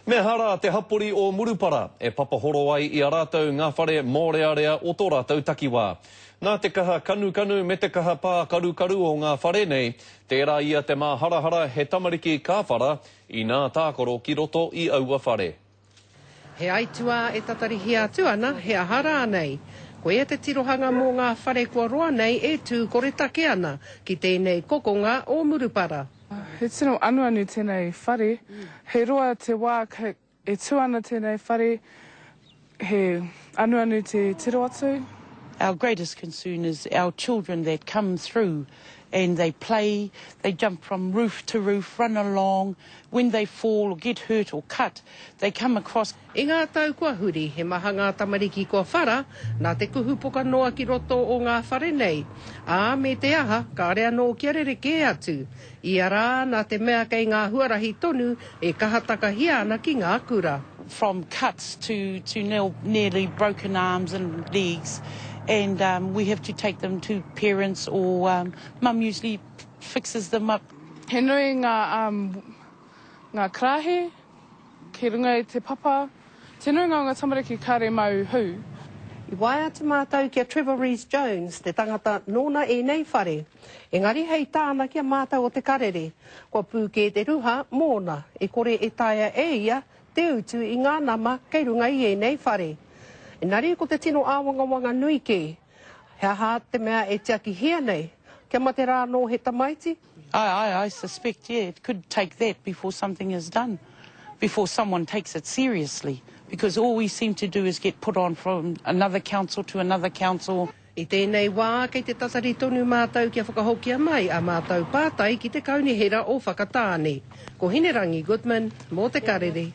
Me aha rā te hapori o Murupara e papahoro ai i a rātou ngā whare mōrearea o tō rātou takiwā. Nā te kaha kanukanu me te kaha pākarukaru o ngā whare nei, tērā ia te māharahara he tamariki ka whara inā tākaro ki roto i aua whare. He aituā e tatarihia atu ana, he aha rānei. Koia te tirohanga mō ngā whare kua roa nei e tū koretake ana ki tēnei kokonga o Murupara. He tino anuanu tēnei whare. He roa te wā e tū ana tēnei whare, he anuanu te tiro atu. Our greatest concern is our children that come through and they play, they jump from roof to roof, run along, when they fall or get hurt or cut, they come across. I ngā tau kua huri, he maha ngā tamariki kua whara nā te kuhu poka noa ki roto o ngā whare nei, ā, me te aha, kāre anō kia rerekē atu. Ia rā, nā te mea kei ngā huarahi tonu e kaha takahia ana ki ngā kura. From cuts to to nearly broken arms and legs and we have to take them to parents or mum usually fixes them up. He nui ngā ngā karaehe Ki runga i te papa, te nuinga o nga tamariki kare mau hu. I waea atu mātou ki a Trevor Rees-Jones, te tangata nōna ēnei whare. Engari hei tāna ki a mātou o Te Karere, kua pū kē te ruha mōna, e kore e taea e ia te utu i ngā nama kei runga i ēnei whare. Engari ko te tino āwangawanga nui kē, he aha te mea e tiakihia nei, kia mate rā anō he tamaiti? I, I, I suspect, yeah, it could take that before something is done, before someone takes it seriously, because all we seem to do is get put on from another council to another council. I tēnei wā, kei te tatari tonu mātou kia whakahokia mai ā mātou pātai ki te Kaunihera o Whakatāne. Ko Hinerangi Goodman, mō Te Karere.